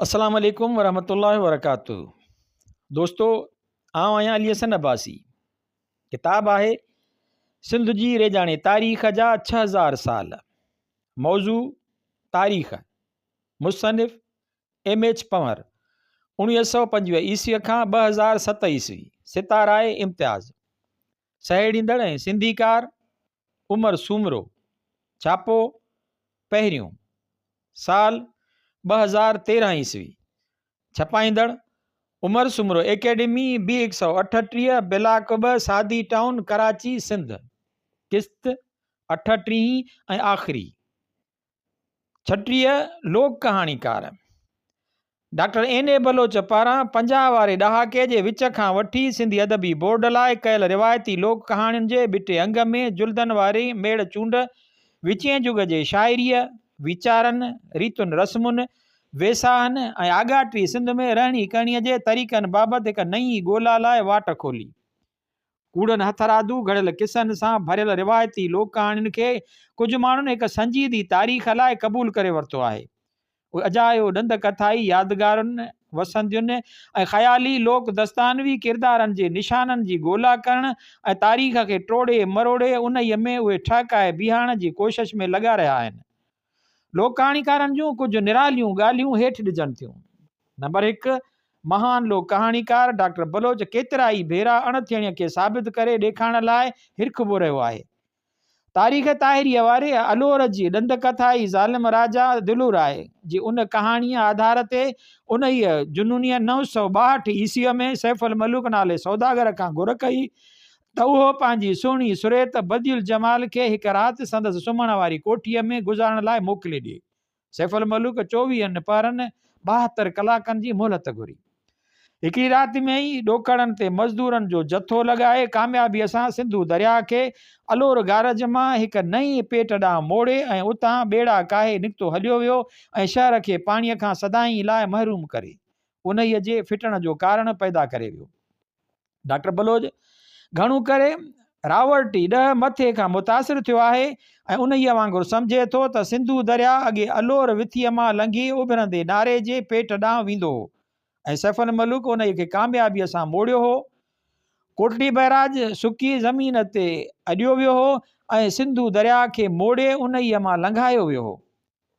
السلام عليڪم ورحمة الله وبرڪاته دوستو آئون آهيان علي حسن عباسي ڪتاب آهي سنڌ جي ريجاڻي تاريخ جا 6000 سال موضوع تاريخ مصنف ايم ايچ پنور 1925 عيسوي کان 2007 عيسوي ستارائي امتياز سهيڙيندڙ ۽ سنڌيڪار عمر سومرو، ڇاپو، پهريون، سال 2013 عيسوي، ڇپائيندڙ، عمر سومرو اڪيڊمي، بي 138، بلاڪ 2، سادي ٽائون، ڪراچي، سنڌ، قسط، اٺٽيهين ۽ آخري. 36 لوڪ ڪهاڻيڪار ڊاڪٽر اين اي بلوچ پاران 50 واري ڏهاڪي جي وچ کان وٺي سنڌي ادبي بورڊ لاء ڪيل روايتي لوڪ ڪهاڻين جي ٻٽي انگ ۾ جلدن واري ميڙ چونڊ وچين جڳ جي شاعريء، ويچارن، ريتن رسمن، ويساهن ۽ آڳاٽي سنڌ ۾ رهڻي ڪهڻيء جي طريقن بابت هڪ نئين ڳولا لاء واٽ کولي. ڪوڙن هٿرادو گهڙيل قصن سان ڀريل روايتي لوڪ ڪهاڻين کي ڪجهه ماڻهن هڪ سنجيدي تاريخ لاء قبول ڪري ورتو آهي. اهي اجايو ڏند ڪٿائي يادگارن، وسندين ۽ خيالي لوڪ دستانوي ڪردارن جي نشانن جي ڳولا ڪرڻ ۽ تاريخ کي ٽوڙي مروڙي انهيء ۾ اهي ٺهڪائي بيهارڻ جي ڪوشش ۾ لڳا رهيا آهن. لوڪ ڪهاڻيڪارن جون ڪجهه نراليون ڳالهيون هيٺ ڏجن ٿيون. نمبر هڪ، مهان لوڪ ڪهاڻيڪار ڊاڪٽر بلوچ ڪيترائي ڀيرا اڻ ٿيڻيء کي ثابت ڪري ڏيکارڻ لاء هرکبو رهيو آهي. تاريخ طاهريء واري الور جي ڏند ڪٿائي ظالم راجا دلوراء جي ان ڪهاڻيء آڌار تي انهيء جنونيء 962 عيسويء ۾ سيف الملوڪ نالي سوداگر کان گهر ڪئي ته اهو پنهنجي سهڻي سريت بديع الجمال کي هڪ رات سندس سمهڻ واري ڪوٺيء ۾ گذارڻ لاء موڪلي ڏئي. سيف الملوڪ چوويهن پهرن، 72 ڪلاڪن جي مهلت گهري. هڪڙي رات ۾ ئي ڏوڪڙن تي مزدورن جو جٿو لڳائي ڪاميابيء سان سنڌو درياهه کي الور گارج مان هڪ نئين پيٽ ڏانهن موڙي ۽ اتان ٻيڙا ڪاهي نڪتو هليو ويو ۽ شهر کي پاڻيء کان سدائين لاء محروم ڪري، انهيء جي ڦٽڻ جو ڪارڻ پيدا ڪري ويو. ڊاڪٽر بلوچ گهڻو ڪري راورٽي ڏهه مٿي کان متاثر ٿيو آهي ۽ انهيء وانگر سمجهي ٿو ته سنڌو درياء اڳي الور وٿيء مان لنگهي اڀرندي ناري جي پيٽ ڏانهن ويندو هو ۽ سيف الملوڪ انهيء کي ڪاميابيء سان موڙيو هو. ڪوٽڙي بئراج سڪي زمين تي اڏيو ويو هو ۽ سنڌو درياء کي موڙي انهيء مان لنگهايو ويو هو.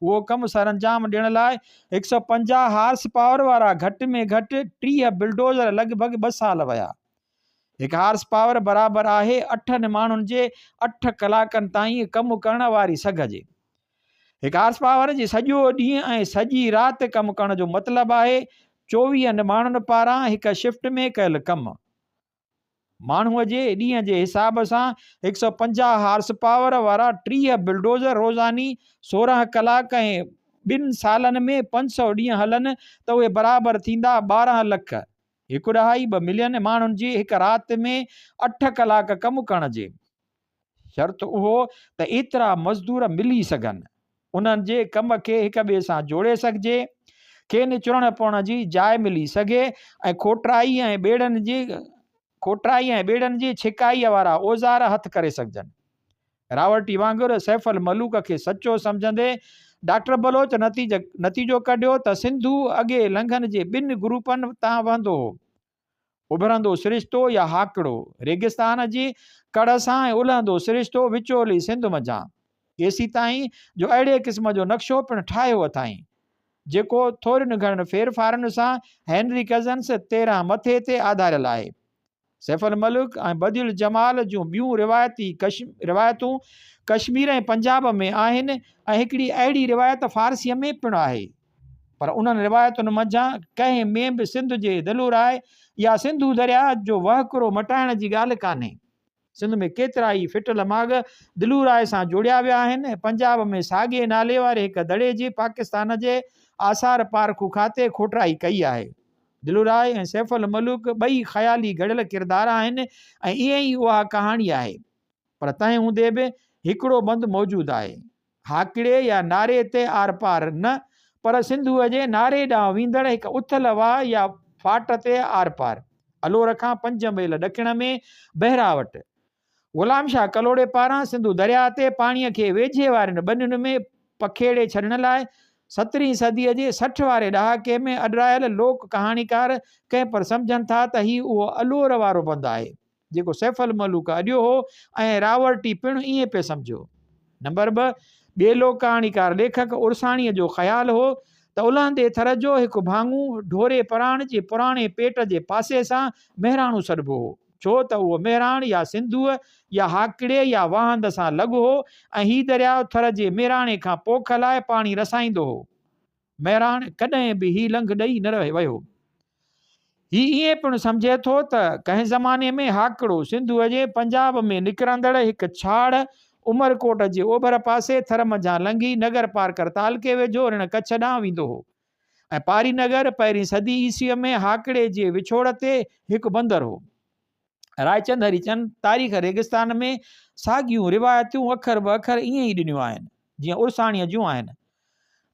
اهو ڪم سرانجام ڏيڻ لاء 150 هارس پاور وارا گهٽ ۾ گهٽ 30 بلڊوزر لڳ ڀڳ ٻه سال ويا. هڪ هارس پاور برابر آهي اٺن ماڻهن جي اٺ ڪلاڪن تائين ڪم ڪرڻ واري سگهه جي. هڪ هارس پاور جي سڄو ڏينهن ۽ سڄي رات ڪم ڪرڻ جو مطلب آهي چوويهن ماڻهن پاران هڪ شفٽ ۾ ڪيل ڪم. ماڻهوء جي ڏينهن جي حساب سان 150 هارس پاور وارا 30 بلڊوزر روزاني 16 ڪلاڪ ۽ ٻن سالن ۾ 500 ڏينهن هلن ته اهي برابر ٿيندا 12 لک، هڪ ڏهائي ٻه ملين، ماڻهن جي هڪ رات ۾ اٺ ڪلاڪ ڪم ڪرڻ جي. شرط اهو ته ايترا مزدور ملي سگهن، انهن جي ڪم کي هڪ ٻئي سان جوڙي سگهجي، کين چرڻ پوڻ جي جاء ملي سگهي ۽ کوٽرائي ۽ ٻيڙن جي کوٽرائي ۽ ٻيڙن جي ڇڪائيء وارا اوزار هٿ ڪري سگهجن. راورٽي وانگر سيف الملوڪ کي سچو سمجهندي ڊاڪٽر بلوچ نتيجو ڪڍيو ته سنڌو اڳي لنگهن جي ٻن گروپن تان وهندو هو. اڀرندو سرشتو يا هاڪڙو ريگستان جي ڪڙ سان ۽ الهندو سرشتو وچولي سنڌ منجهان. ايسيتائين جو اهڙي قسم جو نقشو پڻ ٺاهيو اٿائين، جيڪو ٿورين گهڻين ڦيرڦارن سان هينري ڪزنس 13 مٿي تي آڌاريل آهي. سيف الملوڪ ۽ بديع الجمال جون ٻيون روايتي روايتون ڪشمير ۽ پنجاب ۾ آهن ۽ هڪڙي اهڙي روايت فارسيء ۾ پڻ آهي. پر انهن روايتن منجهان ڪنهن ۾ به سنڌ جي دلوراء يا سنڌو درياء جو وهڪرو مٽائڻ جي ڳالهه ڪانهي. سنڌ ۾ ڪيترائي ڦٽل ماڳ دلوراء سان جوڙيا ويا آهن. پنجاب ۾ ساڳئي نالي واري هڪ دڙي جي پاڪستان جي آثار پارکو کاتي کوٽرائي ڪئي آهي. دلوراء ۽ سيف الملوڪ ٻئي خيالي گهڙيل ڪردار آهن ۽ ائين ئي اها ڪهاڻي آهي. پر تنهن هوندي به هڪڙو بند موجود آهي. هاڪڙي يا ناري تي آرپار نه، پر سنڌوء جي ناري ڏانهن ويندڙ هڪ اٿل واهه يا ڦاٽ تي آرپار، الور کان پنج ميل ڏکڻ ۾ بحرا وٽ. غلام شاهه ڪلهوڙي پاران سنڌو درياهه تي پاڻيء کي ويجهي وارين ٻنين ۾ پکيڙي ڇڏڻ لاء سترهين صديء جي 60 واري ڏهاڪي ۾ اڏرايل لوڪ ڪهاڻيڪار ڪنهن پر سمجهن ٿا ته هي اهو الور وارو بند آهي، جيڪو سيف الملوڪ اڏيو هو ۽ راورٽي پڻ ائين پئي سمجهيو. نمبر 2، ٻئي لوڪ ڪهاڻيڪار ليکڪ عرساڻيء جو خيال هو ته الهندي ٿر جو هڪ ڀاڱو ڍوري پراڻ جي پراڻي پيٽ جي پاسي سان مهراڻو سڏبو هو. ڇو ته اهو مهراڻ يا سنڌوء يا هاڪڙي يا واهند سان لڳ هو ۽ هي درياء ٿر جي مهراڻي کان پوک لاء پاڻي رسائيندو هو. مهراڻ ڪڏهن به هي لنگهه ڏئي نه ويو. هي ائين پڻ سمجهي ٿو ته ڪنهن زماني ۾ هاڪڙو سنڌوء جي پنجاب ۾ نڪرندڙ هڪ ڇاڙ عمرڪوٽ جي اوڀر پاسي ٿر منجهان لنگهي نگر پارڪر تعلقي ويجهو رڻ ڪڇ ڏانهن ويندو هو. ۽ پاري نگر پهرين صدي عيسويء ۾ هاڪڙي جي وڇوڙ تي هڪ بندر هو. رائچند هريچند تاريخ ريگستان ۾ ساڳيون روايتون اکر به اکر ائين ئي ڏنيون آهن، جيئن عرساڻيء جون آهن.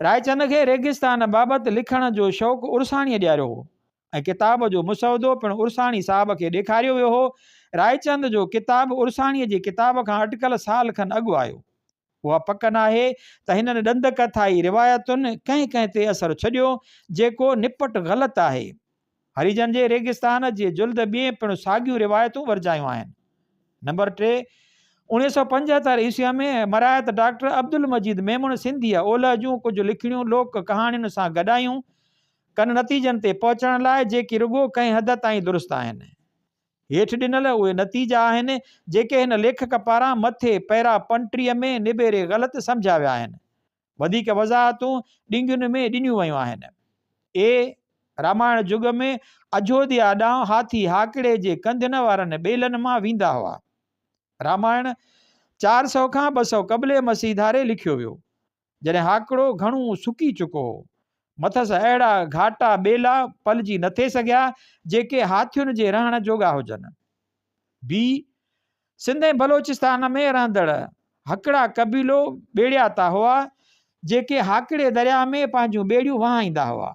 رائچند کي ريگستان بابت لکڻ جو شوق عرساڻيء ڏياريو هو ۽ ڪتاب جو مسودو پڻ عرساڻي صاحب کي ڏيکاريو ويو هو. رائچند جو ڪتاب عرساڻيء جي ڪتاب کان اٽڪل سال کن اڳ آيو. اها پڪ ناهي ته هنن ڏند ڪٿائي روايتن ڪنهن ڪنهن تي اثر ڇڏيو، جيڪو نپٽ غلط آهي. هريجن جي ريگستان جي جلد ٻئين پڻ ساڳيون روايتون ورجايون آهن. نمبر 3، 1975 عيسويء ۾ مرايت ڊاڪٽر عبدالمجيد ميمڻ سنڌيء اولهه جون ڪجهه لکڻيون لوڪ ڪهاڻين سان گڏايون، ڪن نتيجن تي پهچڻ لاء جيڪي رڳو ڪنهن حد تائين درست آهن. هيٺ ڏنل اهي نتيجا آهن، جيڪي هن ليکڪ پاران مٿي پئرا 35 ۾ نبيري غلط سمجهيا ويا آهن. وڌيڪ وضاحتون ڏنگين ۾ ڏنيون ويون آهن. اي. رامائڻ جڳ ۾ اجوڌيا ڏانهن هاٿي هاڪڙي جي ڪنڌين وارن ٻيلن مان ويندا هئا. رامائڻ 400 کان 200 قبل مسيح ڌاري لکيو ويو. جڏهن هاڪڙو گهڻو سڪي چڪو هو. مٿس اهڙا گهاٽا ٻيلا پلجي نه ٿي سگهيا، جيڪي هاٿين جي رهڻ جوڳا هجن. بي. سنڌ ۽ بلوچستان ۾ رهندڙ هڪڙا قبيلو ٻيڙياتا هئا، جيڪي هاڪڙي درياء ۾ پنهنجون ٻيڙيون وهائيندا هئا.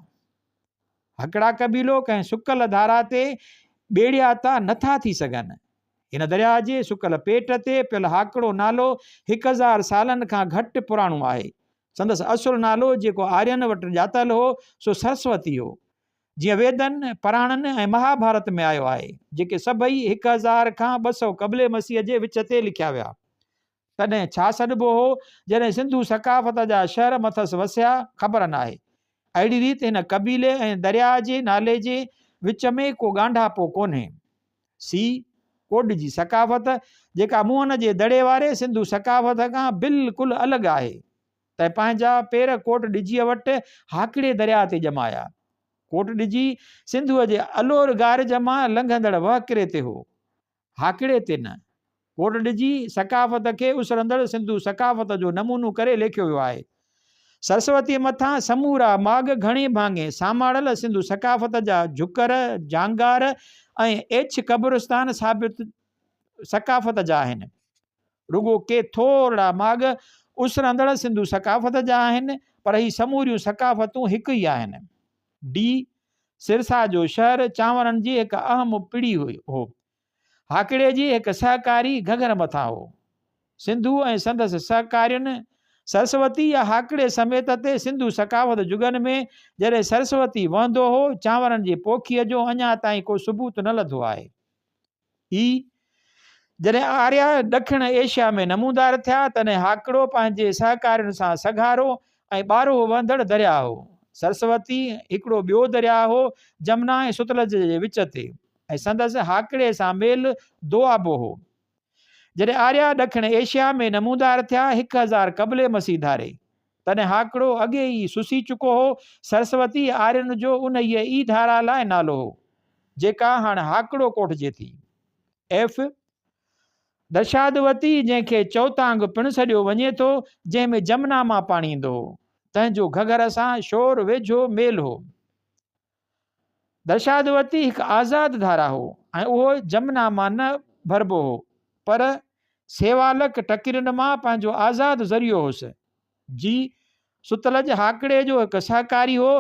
هڪڙا قبيلو ڪنهن سڪل ڌارا تي ٻيڙياتا نه ٿا ٿي سگهن. هن درياهه جي سڪل پيٽ تي پيل هاڪڙو نالو 1000 سالن کان گهٽ پراڻو آهي. سندس اصل نالو جيڪو آرين وٽ ڄاتل هو سو سرسوتي هو. جيئن ويدن، پراڻن ۽ مهاڀارت ۾ آيو آهي، جيڪي سڀئي 1000 کان 200 قبل مسيح جي وچ تي لکيا ويا. تڏهن ڇا سڏبو هو، جڏهن سنڌو ثقافت جا شهر مٿس وسيا، خبر ناهي. اهڙي ريت هن قبيلي ۽ درياهه جي نالي جي وچ ۾ ڪو ڳانڍاپو ڪونهي. سي. ڪوڏ جي ثقافت، جيڪا موهن جي دڙي واري سنڌو ثقافت کان بلڪل الڳ آهي، تنهن پنهنجا پير ڪوٽ ڏجيء وٽ هاڪڙي درياهه تي ڄمايا. ڪوٽ ڏجي سنڌوء جي الور گارج مان لنگهندڙ وهڪري تي هو. هاڪڙي تي نه. ڪوٽ ڏجي ثقافت کي اسرندڙ سنڌو ثقافت جو نمونو ڪري ليکيو ويو آهي. سرسوتيء مٿان سمورا ماڳ گهڻي ڀاڱي ساماڻل سنڌو ثقافت جا جهڪر، جهانگار ۽ ايڇ قبرستان ثابت ثقافت جا آهن. رڳو ڪي ٿورڙا ماڳ اسرندڙ سنڌو ثقافت جا آهن، پر هي سموريون ثقافتون هڪ ئي آهن. ڊي. سرسا جو شهر چانورن جي هڪ اهم پڙي هو. هاڪڙي جي هڪ سهڪاري گهگهر مٿان هو. سنڌو ۽ سندس سهڪارين سرسوتي يا هاڪڙي سميت تي سنڌو ثقافت جڳن ۾ جڏهن سرسوتي وهندو هو، چانورن جي پوکيء جو اڃا تائين ڪو ثبوت نه لڌو آهي. ئي جڏهن آريا ڏکڻ ايشيا ۾ نمودار ٿيا، تڏهن هاڪڙو پنهنجي سهڪارين سان سگهارو ۽ ٻارهو وهندڙ درياهه هو. سرسوتي هڪڙو ٻيو درياهه هو، جمنا ۽ ستلج جي وچ تي ۽ سندس هاڪڙي سان ميل دوآبو هو. جڏهن آريا ڏکڻ ايشيا ۾ نمودار ٿيا، 1000 قبل مسيح ڌاري، تڏهن هاڪڙو اڳي ئي سسي چڪو هو. سرسوتي آرين جو انهيء ئي ڌارا لاء نالو هو، جيڪا هاڻ هاڪڙو ڪوٺجي ٿي. ايف. درشادوتي، جنهن کي چوتانگ پڻ سڏيو وڃي ٿو، جنهن ۾ جمنا مان پاڻي ايندو هو، تنهن جو گهگهر سان شور ويجهو ميل هو. درشادوتي هڪ آزاد ڌارا هو ۽ اهو جمنا مان نه ڀربو هو، پر سيوالڪ ٽڪرين مان پنهنجو آزاد ذريعو هوس. جي. ستلج هاڪڙي جو هڪ سهڪاري هو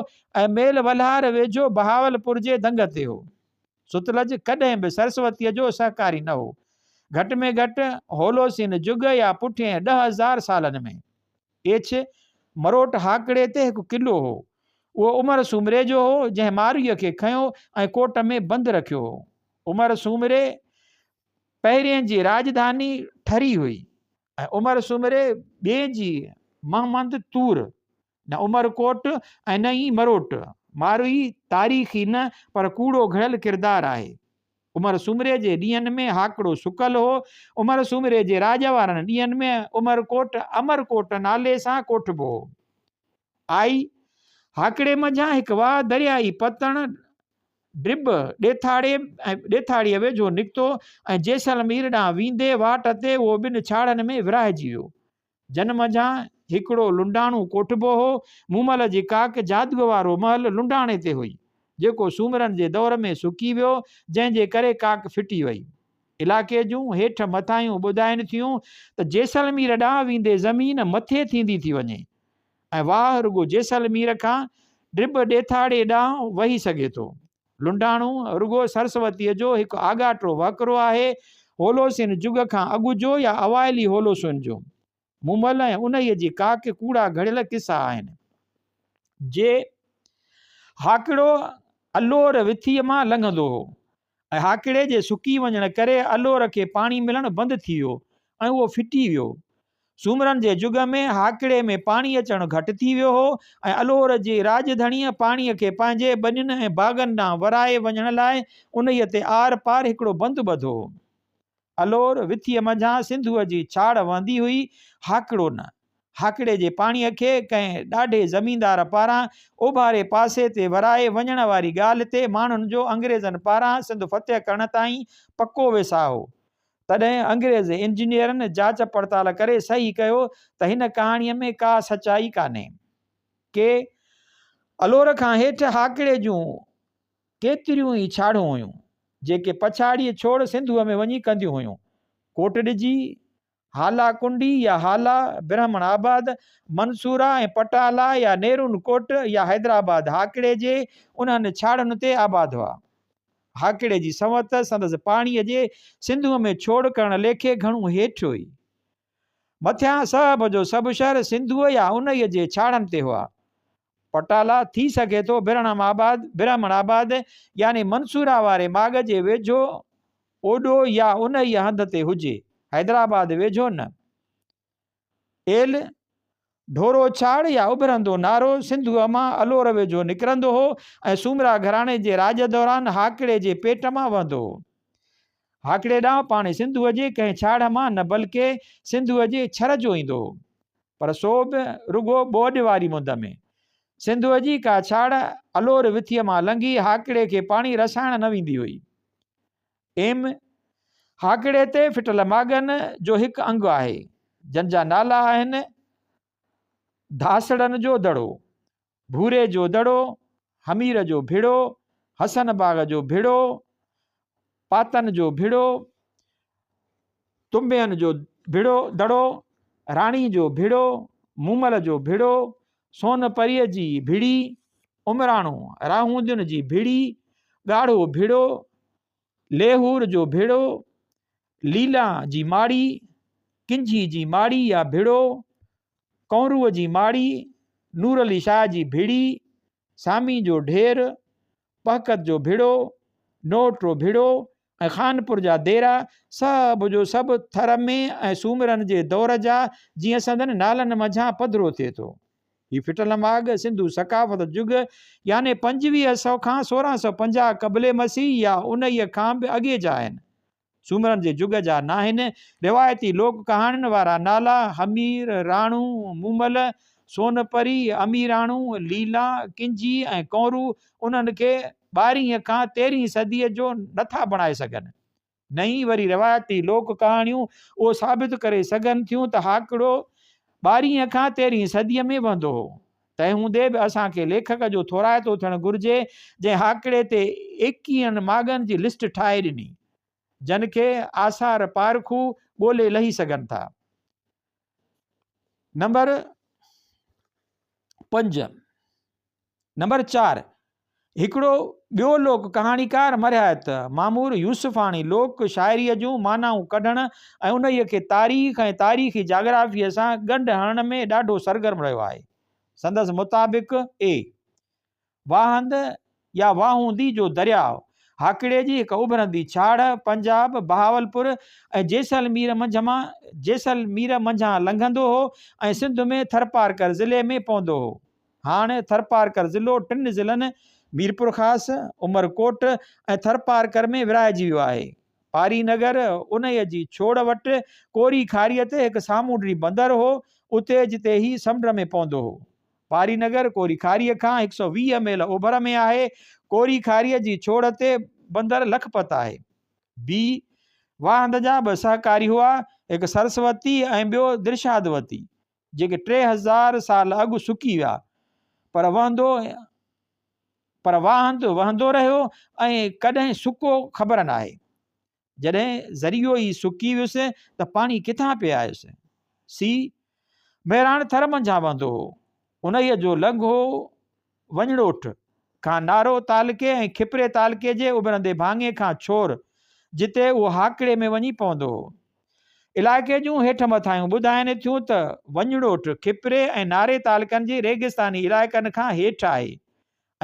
۽ ميل ولهار ويجهو بهاولپور جي دنگ تي هو. ستلج ڪڏهن به سرسوتيء جو سهڪاري نه هو، گهٽ ۾ گهٽ هولوسين جڳ يا پٺئين 10,000 سالن ۾. ايڇ. مروٽ هاڪڙي تي هڪ قلعو هو. اهو عمر سومري جو هو، جنهن مارويء کي کنيو ۽ ڪوٽ ۾ بند رکيو هو. عمر سومري پهرئين جي راڄڌاني ٺري هئي ۽ عمر سومري ٻئي جي محمد طور، نه عمر ڪوٽ ۽ نه ئي مروٽ. ماروي تاريخي نه پر ڪوڙو گهڙيل ڪردار آهي. عمر سومري جي ڏينهن ۾ هاڪڙو سڪل هو. عمر سومري جي راڄ وارن ڏينهن ۾ عمرڪوٽ امرڪوٽ نالي سان ڪوٺبو هو. آئي هاڪڙي منجهان هڪ واهه دريائي پتڻ ڊٻ ڏيٿاڙي ۽ ڏيٿاڙيء ويجهو نڪتو ۽ جيسلمير ڏانهن ويندي واٽ تي اهو ٻن ڇاڙهن ۾ ورهائجي ويو. جن منجهان هڪڙو لنڊاڻو ڪوٺبو هو. مومل جي ڪاڪ جادوء وارو محل لنڊاڻي تي هئي، جيڪو سومرن جي دور ۾ سڪي ويو، جنهن جي ڪري ڪاڪ ڦٽي وئي. علائقي جون هيٺ مٿاهيون ٻڌائين ٿيون ته جيسلمير ڏانهن ويندي زمين مٿي ٿيندي ٿي وڃي ۽ واهه رڳو جيسلمير کان ڊٻ ڏيٿاڙي ڏانهن وهي سگهي ٿو. لنڊاڻو رڳو سرسوتيء جو هڪ آڳاٽو وهڪرو آهي، هولوسين جڳ کان اڳ جو يا اوائلي هولوسين جو. مومل ۽ انهيء جي ڪاڪ ڪوڙا گهڙيل قصا آهن. جي هاڪڙو الور وٿيء مان لنگهندو هو ۽ هاڪڙي جي سڪي وڃڻ ڪري الور کي پاڻي ملڻ بند ٿي ويو ۽ اهو ڦٽي ويو. سومرن جي جڳ ۾ هاڪڙي ۾ پاڻي اچڻ گهٽ ٿي ويو هو ۽ الور جي راڄڌڻيء پاڻيء کي پنهنجي ٻنين ۽ باغن ڏانهن ورائي وڃڻ لاء انهيء تي آر پار هڪڙو بند ٻڌو هو. الور وٿيء منجهان سنڌوء جي ڇاڙ وهندي هئي، هاڪڙو نه. هاڪڙي جي پاڻيء کي ڪنهن ڏاڍي زميندار پاران اوڀاري پاسي تي ورائي وڃڻ واري ڳالهه تي ماڻهن جو انگريزن پاران سنڌ فتح ڪرڻ تائين پڪو ويساهه هو. تڏهن انگريز انجنيئرن جاچ پڙتال ڪري صحيح ڪيو ته هن ڪهاڻيء ۾ ڪا سچائي ڪانهي. ڪي الور کان هيٺ هاڪڙي جون ڪيتريون ئي ڇاڙهون هيون، جيڪي پڇاڙيء ڇوڙ سنڌوء ۾ وڃي ڪنديون هيون. ڪوٽڏجي، هالا ڪنڊي يا هالا، برهمڻ آباد، منصوره ۽ پٽالا يا نيرون ڪوٽ يا حيدرآباد هاڪڙي جي انهن ڇاڙهن تي آباد هئا. هاڪڙي جي سنوت سندس پاڻيء جي سنڌوء ۾ ڇوڙ ڪرڻ ليکي گهڻو هيٺ هئي. مٿيان سهب جو سڀ شهر سنڌوء يا انهيء جي ڇاڙهن تي هئا. پٽالا، ٿي سگهي ٿو برهڻم آباد، برهمڻ آباد، يعني منصوره واري ماڳ جي ويجهو اوڏو يا انهيء هنڌ تي هجي، حيدرآباد ويجهو نه. ايل، ڍورو ڇاڙ يا اڀرندو نارو سنڌوء مان الور ويجهو نڪرندو هو ۽ سومرا گهراڻي جي راڄ دوران هاڪڙي جي پيٽ مان وهندو هو. هاڪڙي ڏانهن پاڻي سنڌوء جي ڪنهن ڇاڙهه مان نه بلڪه سنڌوء جي ڇر جو ايندو هو. پر سو به رڳو ٻوڏ واري مند ۾. سنڌوء جي ڪا ڇاڙهه الور وٿيء مان لنگهي هاڪڙي کي پاڻي رسائڻ نه ويندي هئي. ايم هاڪڙي تي ڦٽل ماڳن جو هڪ انگ آهي، جن جا نالا آهن، ڌاسڙن جو دڙو، ڀوري جو دڙو، حمير جو ڀڙو، حسن باغ جو ڀڙو، پاتن جو ڀڙو، تنبين جو ڀڙو، دڙو، راڻي جو ڀڙو، مومل جو ڀڙو، سون پريء جي ڀڙي، عمراڻو راهوندين جي ڀڙي، ڳاڙهو ڀڙو، ليهور جو ڀڙو، ليلان جي ماڙي، ڪنجهي جي ماڙي يا ڀڙو، ڪنوروء جي ماڙي، نور علي شاهه جي ڀڙي، سامي جو ڍير، پهڪت جو ڀڙو، نوٽ رو ڀڙو ۽ خانپور جا ديرا سڀ جو سڀ ٿر ۾ ۽ سومرن جي دور جا جيئن سندن نالن منجهان پڌرو ٿئي ٿو. هي ڦٽل ماڳ سنڌو ثقافت جڳ يعني 2500 کان 1650 قبل مسيح يا انهيء کان به اڳي جا آهن. سومرن جي جڳ جا ناهن. روايتي لوڪ ڪهاڻين وارا نالا حمير، راڻو، مومل، سون پري، اميراڻو، ليلان، ڪنجهي ۽ ڪنورو انهن کي ٻارهين کان تيرهين صديء جو نٿا بڻائي سگهن. نه ئي وري روايتي لوڪ ڪهاڻيون اهو ثابت ڪري سگهن ٿيون ته هاڪڙو ٻارهين کان تيرهين صديء ۾ وهندو هو. تنهن هوندي به اسان کي ليکڪ جو ٿورائتو ٿيڻ گهرجي جنهن هاڪڙي تي ايڪيهن ماڳن جي لسٽ ٺاهي ڏني، جن کي آثار پارکو ڳولي لهي سگهن ٿا. نمبر پنج. نمبر چار، هڪڙو ٻيو لوڪ ڪهاڻيڪار مرهيات معمور يوسفاڻي لوڪ شاعريء جون معنائون ڪڍڻ ۽ انهيء کي تاريخ ۽ تاريخي جاگرافيء سان ڳنڍ هڻڻ ۾ ڏاڍو سرگرم رهيو آهي. سندس مطابق، اي. واهند يا واهوندي جو درياء، هاڪڙي جي هڪ اڀرندي ڇاڙهه، پنجاب، بهاولپور ۽ جيسلمير منجهه مان جيسلمير منجهان لنگهندو هو ۽ سنڌ ۾ ٿرپارڪر ضلعي ۾ پوندو هو. هاڻ ٿرپارڪر ضلعو ٽن ضلعن ميرپورخاص، عمرڪوٽ ۽ ٿرپارڪر ۾ ورهائجي ويو آهي. پاري نگر انهيء جي ڇوڙ وٽ ڪوري کاريء تي هڪ سامونڊي بندر هو، اتي جتي هي سمنڊ ۾ پوندو هو. پاري نگر ڪوري کاريء کان 120 ميل اوڀر ۾ آهي. ڪوري کاريء جي ڇوڙ تي بندر لکپت آهي. بي. واهند جا ٻه سهڪاري هئا، هڪ سرسوتي ۽ ٻيو درشادوتي، جيڪي 3000 سال اڳ سڪي ويا، پر وهندو پر واهند وهندو رهيو ۽ ڪڏهن سڪو خبر ناهي. جڏهن ذريعو ئي سڪي ويس ته پاڻي ڪٿان پئي آيس؟ سي. مهراڻ ٿر منجهان وهندو هو. انهيء جو لنگهو وڃڙوٺ کان نارو تعلقي ۽ کپري تعلقي جي اڀرندي ڀاڱي کان ڇور، جتي اهو هاڪڙي ۾ وڃي پوندو هو. علائقي جون هيٺ مٿاهيون ٻڌائين ٿيون ته وڃڙوٺ کپري ۽ ناري تعلقن جي ريگستاني علائقن کان هيٺ آهي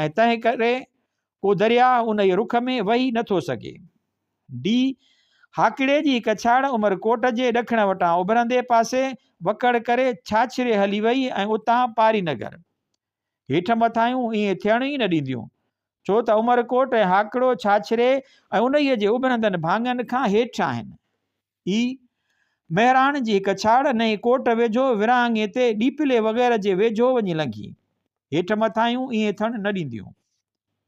۽ تنهن ڪري ڪو درياهه انهيء رخ ۾ وهي نه ٿو سگهي. ڊي. هاڪڙي جي هڪ ڇاڙ عمر ڪوٽ جي ڏکڻ وٽان اڀرندي پاسي وڪڙ ڪري ڇاڇري هلي وئي ۽ اتان پاري نگر. هيٺ مٿاهيون ائين ٿيڻ ئي نه ڏينديون، ڇو ته عمرڪوٽ ۽ هاڪڙو ڇاڇري ۽ انهيء جي اڀرندن ڀاڱن کان هيٺ آهن. اي. مهراڻ جي هڪ ڇاڙ نئين ڪوٽ ويجهو ورهاڱي تي ڏيپلي وغيره جي ويجهو وڃي لنگهي. هيٺ مٿاهيون ائين ٿيڻ نه ڏينديون.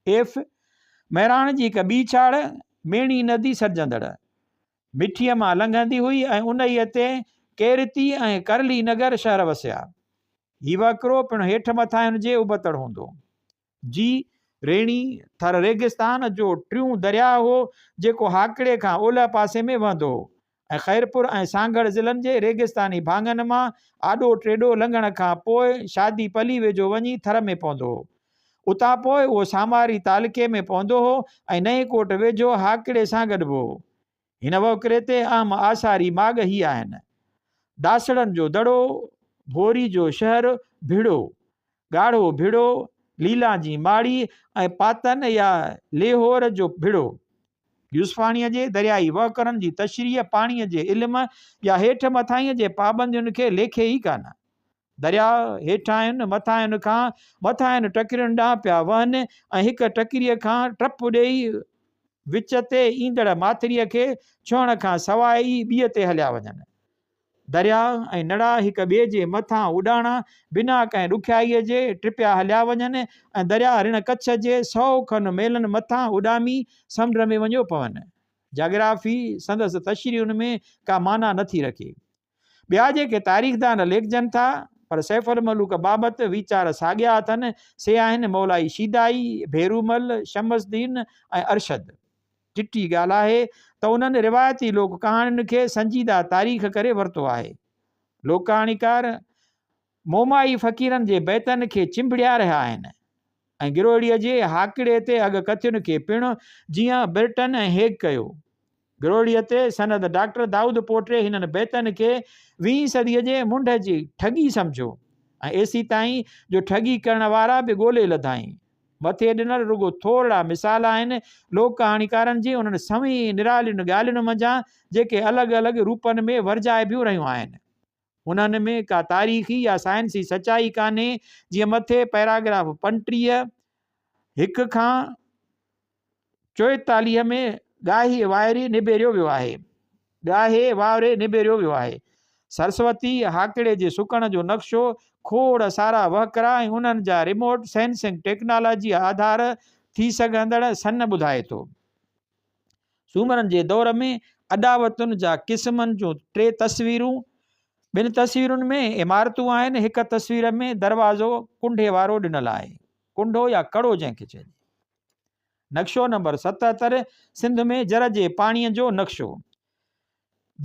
ايف. مهراڻ جي هڪ ٻي ڇاڙ ميڻي ندي سڏجندڙ مٺيء مان لنگهندي هئي ۽ انهيء تي ڪيرتي ۽ ڪرلي نگر شهر وسيا. هي وهڪرو پڻ هيٺ مٿاهين جي ابتڙ هوندو. جي. ريڻي، ٿر ريگستان جو ٽيون درياهه هو، جيڪو هاڪڙي کان اولهه پاسي ۾ وهندو هو ۽ خيرپور ۽ سانگهڙ ضلعن جي ريگستاني ڀاڱن مان آڏو ٽيڏو لنگهڻ کان پوء شادي پلي ويجهو وڃي ٿر ۾ پوندو هو. اتان پوء اهو ساماري تعلقي ۾ پوندو هو ۽ نئين ڪوٽ ويجهو هاڪڙي سان گڏبو هو. هن وهڪري تي اهم آثاري ماڳ هي آهن، داسڙن جو دڙو، ڀوري جو شهر، ڀڙو، ڳاڙهو ڀڙو، ليلان جي ماڙي ۽ پاتن يا ليهور جو ڀڙو. يوسفاڻيء جي دريائي وهڪرن جي تشريح پاڻيء جي علم يا هيٺ مٿاهينء جي پابندين کي ليکي ئي ڪانه. درياء هيٺاهين مٿاهين کان مٿاهين ٽڪرين ڏانهن پيا وهن ۽ هڪ ٽڪريء کان ٽپ ڏيئي وچ تي ايندڙ ماٿريء کي ڇهڻ کان سواء ئي ٻيء تي هليا وڃن. درياء ۽ نڙا هڪ ٻئي جي مٿان اڏاڻا بنا ڪنهن ڏکيائيء جي ٽپيا هليا وڃن ۽ درياء رڻ ڪڇ جي سئو کن ميلن مٿان اڏامي سمنڊ ۾ وڃيو پون. جاگرافي سندس تشريحن ۾ ڪا معنيٰ نٿي رکي. ٻيا جيڪي تاريخدان ليکجن ٿا، پر سيف الملوڪ بابت ويچار ساڳيا اٿن، سي آهن مولائي شيدائي، ڀيرومل، شمس الدين ۽ ارشد. چٽي ڳالهه آهي ته انهن روايتي لوڪ ڪهاڻين کي سنجيده تاريخ ڪري ورتو آهي. لوڪ ڪهاڻيڪار مومائي فقيرن جي بيتن کي چنبڙيا رهيا آهن ۽ گروهڙيء جي هاڪڙي تي اڳڪٿين کي پڻ، جيئن برٽن ۽ هيگ ڪيو. گروهڙيء تي سند ڊاڪٽر دائود پوٽي هنن بيتن کي ويهين صديء جي منڍ جي ٺڳي سمجهيو ۽ ايسيتائين جو ٺڳي ڪرڻ وارا به ڳولي لڌائين. مٿي ڏنل رڳو ٿورڙا مثال آهن لوڪ ڪهاڻيڪارن جي انهن سوين نرالين ڳالهين منجهان جيڪي الڳ الڳ روپن ۾ ورجائبيون رهيون آهن. انهن ۾ ڪا تاريخي يا سائنسي سچائي ڪانهي جيئن مٿي پئراگراف 35، هڪ کان 44 ۾ ڳاهي وائري نبيريو ويو آهي. ڳاهي وائري نبيريو ويو آهي. سرسوتي هاڪڙي جي سڪڻ جو نقشو، کوڙ سارا وهڪرا ۽ انهن جا ريموٽ سينسنگ ٽيڪنالاجيء آڌار ٿي سگهندڙ سن ٻڌائي ٿو. سومرن جي دور ۾ اڏاوتن جا قسمن جون ٽي تصويرون، ٻن تصويرن ۾ عمارتون آهن، هڪ تصوير ۾ دروازو ڪنڍي وارو ڏنل آهي. ڪنڍو يا ڪڙو جنهن کي چئجي. نقشو نمبر 77، سنڌ ۾ جر جي پاڻيء جو نقشو.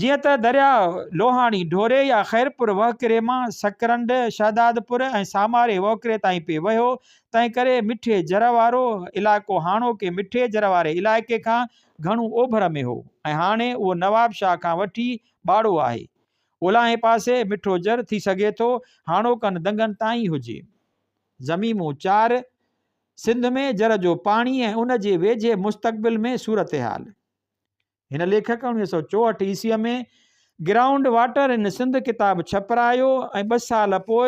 جيئن ته درياء لوهاڻي ڍوري يا خيرپور وهڪري مان سڪرنڊ، شهدادپور ۽ ساماري وهڪري تائين پئي وهيو، تنهنڪري مٺي جر وارو علائقو هاڻوڪي مٺي جر واري علائقي کان گهڻو اوڀر ۾ هو ۽ هاڻي اهو نوابشاهه کان وٺي ٻاڙو آهي. اولاهين پاسي مٺو جر ٿي سگهي ٿو هاڻوڪن دنگن تائين هجي. ضميمو 4، سنڌ ۾ جر جو پاڻي ۽ ان جي ويجهي مستقبل ۾ صورتحال. هن ليکڪ 1964 عيسويء ۾ گرائونڊ واٽر ان سنڌ ڪتاب ڇپرايو ۽ ٻه سال پوء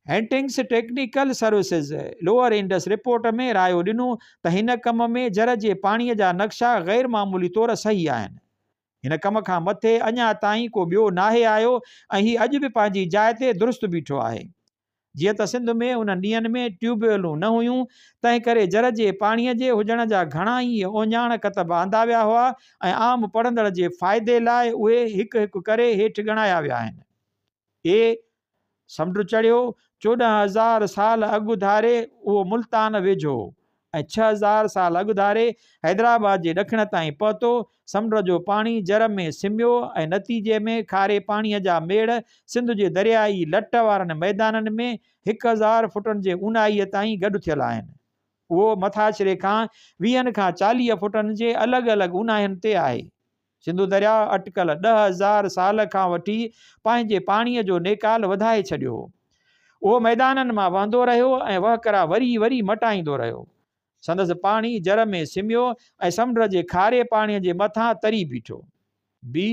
Hunting's technical services lower Indus report ۾ رايو ڏنو ته هن ڪم ۾ جر جي پاڻيء جا نقشا غير معمولي طور صحيح آهن. هن ڪم کان مٿي اڃا تائين ڪو ٻيو ناهي آيو ۽ هي اڄ به پنهنجي جاء تي درست بيٺو آهي. جيئن ته سنڌ ۾ انهن ڏينهن ۾ ٽيوب ويلون نه هيون، تنهن ڪري جر جي پاڻيء جي هجڻ جا گهڻا ئي اهڃاڻ ڪتب آندا ويا هئا ۽ عام پڙهندڙ جي فائدي لاء اهي هڪ هڪ ڪري هيٺ ڳڻايا ويا آهن. اي. سمنڊ چڙهيو، 14,000 سال اڳ ڌاري اهو ملتان ويجهو هو ۽ 6,000 سال اڳ ڌاري حيدرآباد جي ڏکڻ تائين پهتو. سمنڊ جو پاڻي جر ۾ سميو ۽ نتيجي ۾ کاري پاڻيء جا ميڙ سنڌ جي دريائي لٽ وارن ميدانن ۾ 1,000 فٽن جي اونهائيء تائين گڏ ٿيل آهن. اهو مٿاڇري کان ويهن کان 40 فٽن جي الڳ الڳ اونهائين تي آهي. سنڌو درياء اٽڪل 10,000 سال کان وٺي پنهنجي پاڻيء جو نيڪال وڌائي ڇڏيو هو. اهو ميدانن مان وهندو رهيو ۽ وهڪرا وري وري مٽائيندو رهيو. سندس پاڻي جر ۾ سميو ۽ سمنڊ جي کاري پاڻيء جي مٿان تري بيٺو. بي.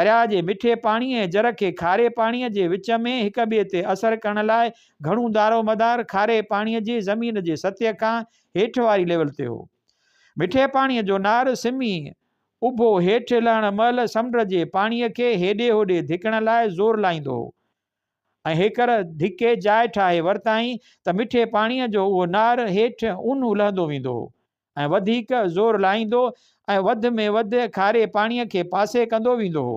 درياء جي مٺي پاڻي ۽ جر کي کاري پاڻيء جي وچ ۾ هڪ ٻئي تي اثر ڪرڻ لاء گهڻو دارومدار کاري پاڻيء جي زمين جي سطح کان هيٺ واري ليول تي هو. مٺي پاڻيء جو نار سمي اڀو هيٺ لهڻ مهل سمنڊ جي پاڻيء کي هيڏي هوڏي ڌڪڻ لاء زور لائيندو هو ۽ هيڪر ڌڪي جاء ٺاهي ورتائين ته مٺي پاڻيء جو اهو نار هيٺ اونهو لهندو ويندو هو ۽ وڌيڪ زور لائيندو ۽ وڌ ۾ وڌ کاري پاڻيء کي پاسي ڪندو ويندو هو.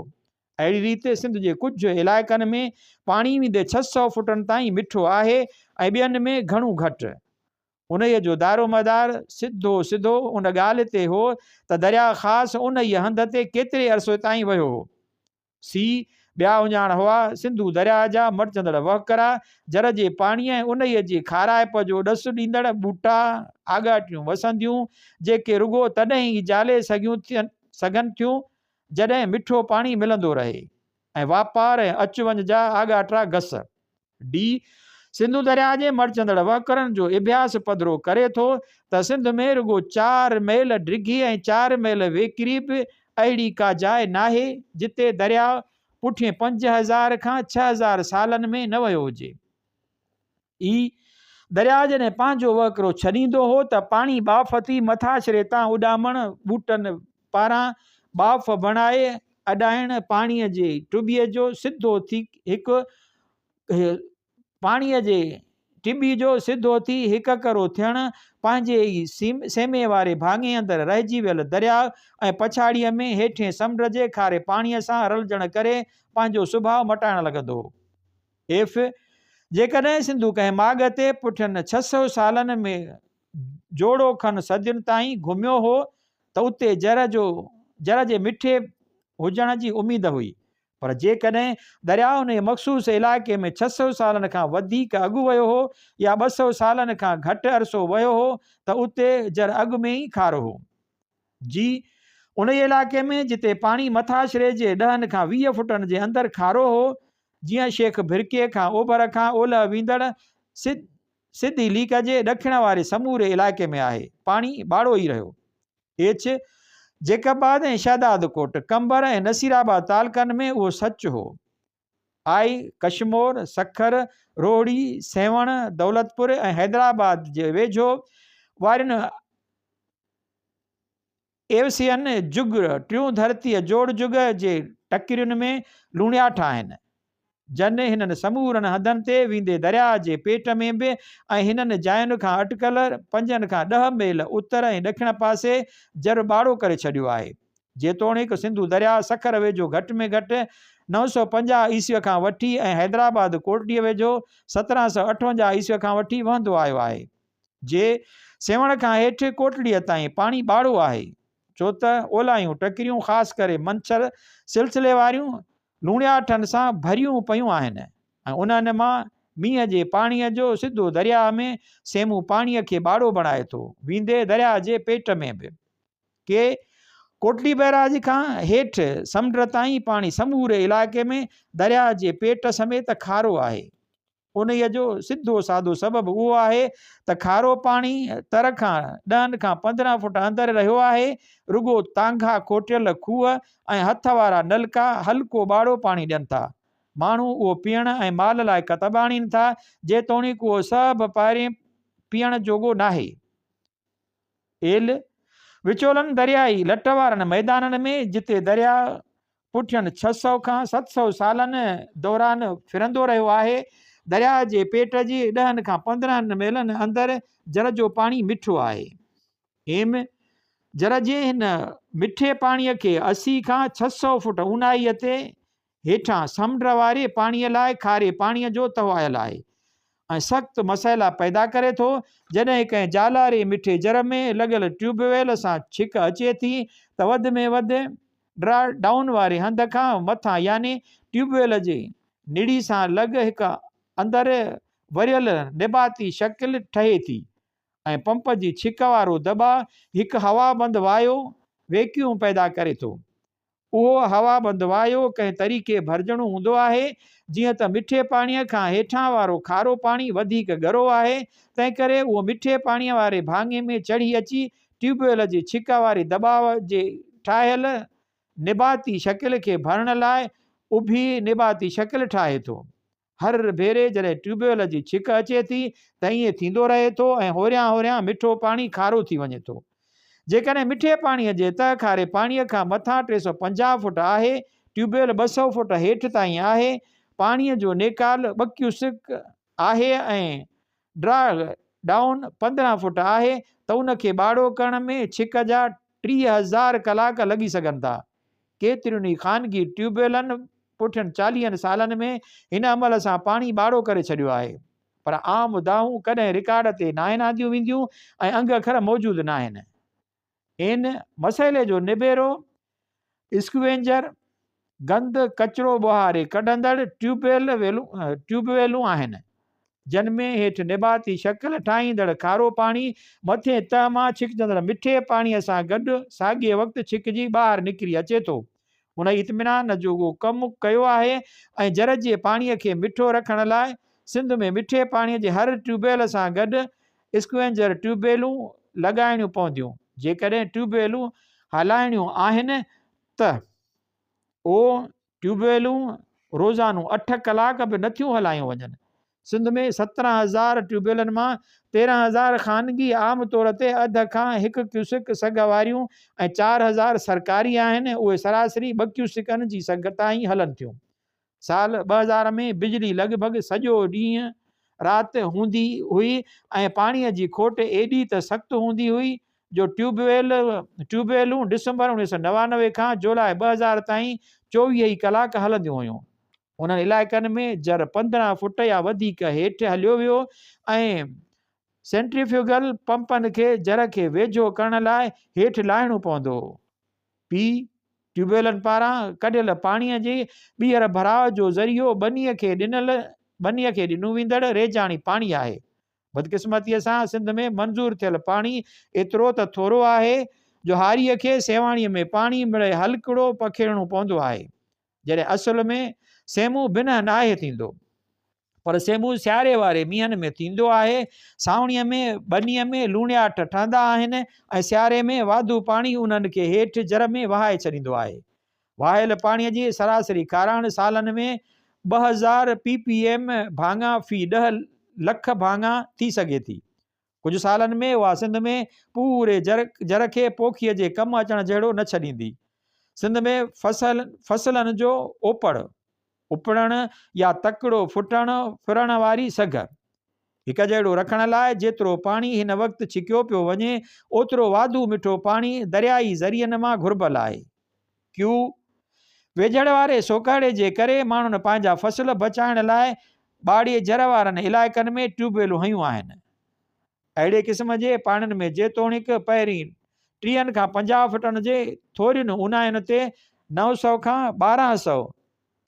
اهڙي ريت سنڌ جي ڪجهه علائقن ۾ پاڻي ويندي 600 فوٽن تائين مٺو آهي ۽ ٻين ۾ گهڻو گهٽ. انهيء جو دارومدار سڌو سڌو ان ڳالهه تي هو ته درياء خاص انهيء هنڌ تي ڪيتري عرصي تائين وهيو هو. سي ٻيا اهڃاڻ هئا، سنڌو درياء جا مٽجندڙ وهڪرا، جر جي پاڻيء ۽ انهيء جي کارائپ جو ڏس ڏيندڙ ٻوٽا، آڳاٽيون وسنديون، جيڪي رڳو تڏهن ئي جالي سگهن ٿيون، جڏهن مٺو پاڻي ملندو رهي ۽ واپار ۽ اچ وڃ جا آڳاٽا گس. ڊي. سنڌو درياء جي مڙچندڙ وهڪرن جو اڀياس پڌرو ڪري ٿو ته سنڌ ۾ رڳو چار ميل ڊگهي ۽ چار ميل ويڪري به اهڙي ڪا جاء ناهي جتي درياء پٺين 5000 کان 6000 سالن ۾ نه وهيو هجي. اي. درياء جڏهن پنهنجو وهڪرو ڇڏيندو هو ته پاڻي ٻاڦ ٿي مٿاڇري تان اڏامڻ ٻوٽن پاران ٻاڦ بڻائي اڏائڻ پاڻيء جي ٽٻيء جو سڌو ٿي هڪ پاڻيء جي ٽٻي جو سڌو ٿي هڪ ڪرو ٿيڻ، پنهنجي ئي سيمي واري ڀاڱي اندر رهجي ويل درياء ۽ پڇاڙيء ۾ هيٺين سمنڊ جي کاري پاڻيء سان رلجڻ ڪري پنهنجو سڀاء مٽائڻ لڳندو هو. ايف. جيڪڏهن سنڌو ڪنهن ماڳ تي پٺين 600 سالن ۾ جوڙو کن صدين تائين گهميو هو ته اتي جر جو جر جي مٺي هجڻ جي اميد هئي پر جيڪڏهن درياء انهيء مخصوص علائقي ۾ 600 سالن کان وڌيڪ اڳ وهيو هو يا 200 سالن کان گهٽ عرصو وهيو هو ته اتي جر اڳ ۾ ئي کارو هو. جي انهيء علائقي ۾ جتي پاڻي مٿاڇري جي ڏهن کان 20 فٽن جي اندر کارو هو، جيئن شيخ ڀرڪيي کان اوڀر کان اولهه ويندڙ سڌي ليڪ جي ڏکڻ واري سموري علائقي ۾ آهي، پاڻي ٻاڙو ئي رهيو. ايڇ. جيڪب آباد ۽ شهداد ڪوٽ، قمبر ۽ نصير آباد تعلقن ۾ اهو سچ هو. آء ڪشمور، سکر، روهڙي، سيوهڻ، دولتپور ۽ حيدرآباد جي ويجهو وارين ايوسين جڳ، ٽيون ڌرتيء جوڙ جڳ جي ٽڪرين ۾ لوڻياٺ آهن، جن هنن سمورن هنڌن تي ويندي درياء جي پيٽ ۾ به ۽ هنن جاين کان اٽڪل پنجن کان 10 ميل اتر ۽ ڏکڻ پاسي جر ٻاڙو ڪري ڇڏيو آهي. جيتوڻيڪ سنڌو درياء سکر ويجهو گهٽ ۾ گهٽ 950 عيسويء کان وٺي ۽ حيدرآباد ڪوٽڙيء ويجهو 1758 عيسويء کان وٺي وهندو آيو آهي. جي سيوهڻ کان هيٺ ڪوٽڙيء تائين پاڻي ٻاڙو آهي، ڇو ته اولاهيون ٽڪريون خاص ڪري منڇر سلسلي واريون لوڻياٺن سان ڀريون پيون آهن ۽ انهن مان مينهن جي پاڻيء جو سڌو درياهه ۾ سيمون پاڻيء کي ٻاڙو بڻائي ٿو، ويندي درياهه جي پيٽ ۾ به. ڪي ڪوٽڙي بئراج کان هيٺ سمنڊ تائين پاڻي سموري علائقي ۾ درياهه جي پيٽ سميت کارو آهي. انهيء جو سڌو سادو سبب اهو آهي ته کارو پاڻي تر کان ڏهن کان 15 فوٽ اندر رهيو آهي، رڳو تانگها کوٽيل کوهه ۽ هٿ وارا نلڪا هلڪو ٻاڙو پاڻي ڏين ٿا. ماڻهو اهو پيئڻ ۽ مال لاء ڪتب آڻين ٿا، جيتوڻيڪ اهو سڀ پهرين پيئڻ جوڳو ناهي. ايل، وچولن دريائي لٽ وارن ميدانن ۾ جتي درياء پٺين 600 کان 700 سالن دوران ڦرندو رهيو آهي، درياء جي پيٽ جي ڏهن کان 15 ميلن اندر جر جو پاڻي مٺو آهي. ايم، جر جي هن مٺي پاڻي کي 80 کان 600 فوٽ اونهائيء تي هيٺان سمنڊ واري پاڻيء لاء کاري پاڻيء جو تهه آيل آهي ۽ سخت مسئلا پيدا ڪري ٿو. جڏهن ڪنهن جالاري مٺي جر ۾ لڳل ٽيوب ويل سان ڇڪ اچي ٿي ته وڌ ۾ وڌ ڊرا ڊائون واري هنڌ کان مٿان يعني ٽيوب ويل جي نڙي سان لڳ هڪ اندر وريل نباتي شڪل ٺهي ٿي ۽ پمپ جي ڇڪ وارو دٻاء هڪ هوابند وايو، Vacuum، پيدا ڪري ٿو. اهو هوا بند وايو ڪنهن طريقي ڀرجڻو هوندو آهي، جيئن ته مٺي پاڻيء کان هيٺان وارو کارو پاڻي وڌيڪ ڳرو آهي، تنهنڪري اهو مٺي پاڻيء واري ڀاڱي ۾ چڙهي اچي ٽيوب ويل جي ڇڪ واري دٻاء جي ٺاهيل نباتي شڪل کي ڀرڻ لاء اڀي نباتي شڪل ٺاهي ٿو. هر ڀيري جڏهن ٽيوب ويل جي ڇڪ اچي ٿي ته ائين ٿيندو رهي ٿو ۽ هوريان هوريان مٺو پاڻي کارو ٿي وڃي ٿو. جيڪڏهن مٺي پاڻيء جي تهه کاري پاڻيء کان مٿان 350 فوٽ آهي، ٽيوب ويل 200 فوٽ هيٺ تائين آهي، پاڻيء جو نيڪال ٻه ڪيوسڪ آهي ۽ ڊرا ڊائون 15 فوٽ آهي ته ان کي ٻاڙو ڪرڻ ۾ ڇڪ جا 30,000 ڪلاڪ لڳي سگهن ٿا. ڪيترين ئي خانگي ٽيوب ويلن پٺين چاليهن سالن ۾ هن عمل سان پاڻي ٻاڙو ڪري ڇڏيو آهي پر عام دانهون ڪڏهن رڪارڊ تي ناهن آنديون وينديون ۽ انگ اکر موجود ناهن. ان مسئلي جو نبيرو اسڪوينجر، گند ڪچرو ٻهاري ڪڍندڙ ٽيوب ويلون آهن. جن ۾ هيٺ نباتي شڪل ٺاهيندڙ کارو پاڻي مٿين تهه مان ڇڪجندڙ مٺي پاڻيء سان گڏ ساڳئي وقت ڇڪجي ٻاهر نڪري اچي ٿو. هن اطمينان جوڳو ڪم ڪيو آهي ۽ جر جي پاڻيء کي مٺو رکڻ لاء سنڌ ۾ مٺي پاڻيء جي هر ٽيوب ويل سان گڏ اسڪوينجر ٽيوب ويلون لڳائڻيون پونديون. جيڪڏهن ٽيوب ويلون هلائڻيون آهن ته. او ٽيوب ويلون روزانو اٺ ڪلاڪ به نٿيون هلايون وڃن. سنڌ ۾ 17 هزار ٽيوب ويلن مان 13 هزار خانگي عام طور تي اڌ کان هڪ ڪيوسڪ سگهه واريون ۽ 4000 سرڪاري آهن، اهي سراسري ٻه ڪيوسڪن جي سگهه تائين هلن ٿيون. سال 2000 ۾ بجلي لڳ ڀڳ سڄو ڏينهن رات هوندي هئي ۽ پاڻيء جي کوٽ ايڏي ته سخت هوندي هئي جو ٽيوب ويل ٽيوب ويلون ڊسمبر 1999 کان جولاء 2000 تائين 24 ئي ڪلاڪ هلنديون هيون. انهن علائقن ۾ جر 15 فوٽ يا وڌيڪ هيٺ هليو ويو ۽ سينٽريفيوگل پمپن کي جر کي ويجهو ڪرڻ لاء هيٺ لاهڻو پوندو هو. پي ٽيوب ويلن پاران ڪڍيل پاڻيء جي ٻيهر ڀراء جو ذريعو ٻنيء کي ڏنل ٻنيء کي ڏنو ويندڙ ريجاڻي پاڻي آهي. بدقسمتيء سان سنڌ ۾ منظور ٿيل پاڻي ايترو ته ٿورو آهي جو هاريء کي سيواڻيء ۾ پاڻي مڙئي هلڪڙو پکيڙڻو پوندو آهي. جڏهن اصل ۾ سيمون بنهه ناهي ٿيندو. پر سيمون سياري واري مينهن ۾ ٿيندو آهي. سانوڻيء ۾ ٻنيء ۾ لوڻياٺ ٺهندا آهن ۽ سياري ۾ واڌو پاڻي انهن کي هيٺ جر ۾ وهائي ڇڏيندو آهي. وهايل پاڻيء جي سراسري کاراڻ سالن ۾ 2000 پي پي ايم ڀاڱا في 10 لک ڀاڱا ٿي سگهي ٿي. ڪجهه سالن ۾ اها سنڌ ۾ پوري جر کي پوکيء جي ڪم اچڻ جهڙو نه ڇڏيندي. سنڌ ۾ فصلن جو اوپڙ، اپڙڻ يا تڪڙو ڦٽڻ ڦرڻ واري سگهه هڪ جهڙو رکڻ لاء جيترو پاڻي هن وقت ڇڪيو پيو وڃي، اوترو واڌو مٺو پاڻي دريائي ذريعن مان گهربل آهي. ڪيو ويجهڙ واري سوڪهڙي جي ڪري ماڻهن پنهنجا فصل بچائڻ لاء ٻاڙي جر وارن علائقن ۾ ٽيوب ويلون هنيون آهن. اهڙي قسم جي پاڻين ۾ جيتوڻيڪ پهرين ٽيهن کان 50 فٽن جي ٿورين اونهاين تي 900 کان 1200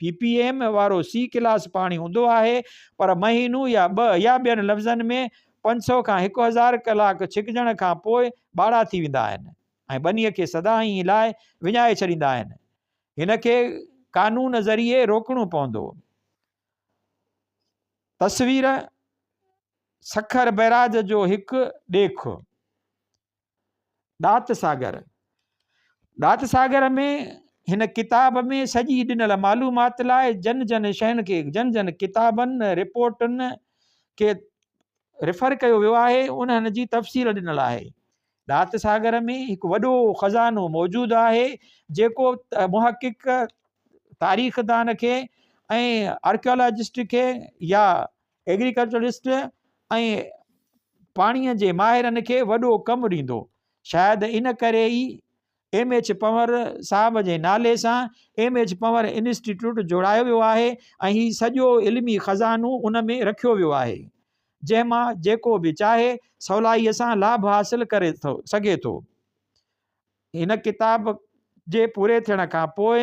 پي پي ايم وارو سي ڪلاس پاڻي هوندو آهي پر مهينو يا ٻه يا ٻين لفظن ۾ 500 کان 1000 ڪلاڪ ڇڪجڻ کان پوء ٻاڙا ٿي ويندا آهن ۽ ٻنيء کي سدائين لاء وڃائي ڇڏيندا آهن. هن کي قانون ذريعي روڪڻو پوندو. تصوير، سکر بئراج جو هڪ ڏيک. ڏات ساگر، ڏات ساگر ۾ هن ڪتاب ۾ سڄي ڏنل معلومات لاء جن جن شين کي جن جن ڪتابن رپورٽن کي ريفر ڪيو ويو آهي انهن جي تفصيل ڏنل آهي. ڏات ساگر ۾ هڪ وڏو خزانو موجود آهي جيڪو محقق تاريخدان کي ۽ آرڪيالاجسٽ کي يا ايگريڪلچرسٽ ۽ پاڻيء جي ماهرن کي وڏو ڪم ڏيندو. شايد ان ڪري ئي ايم ايڇ پنور صاحب جي نالي سان ايم ايڇ پنور انسٽيٽيوٽ جوڙايو ويو آهي ۽ هي سڄو علمي خزانو ان ۾ رکيو ويو آهي، جنهن مان جيڪو به چاهي سولائيء سان لاڀ حاصل ڪري سگهي ٿو. هن ڪتاب جي پوري ٿيڻ کان پوء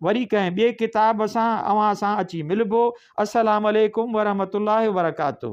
وري ڪنهن ٻئي ڪتاب سان اوهان سان اچي ملبو. السلام عليڪم ورحمة الله وبرڪاته.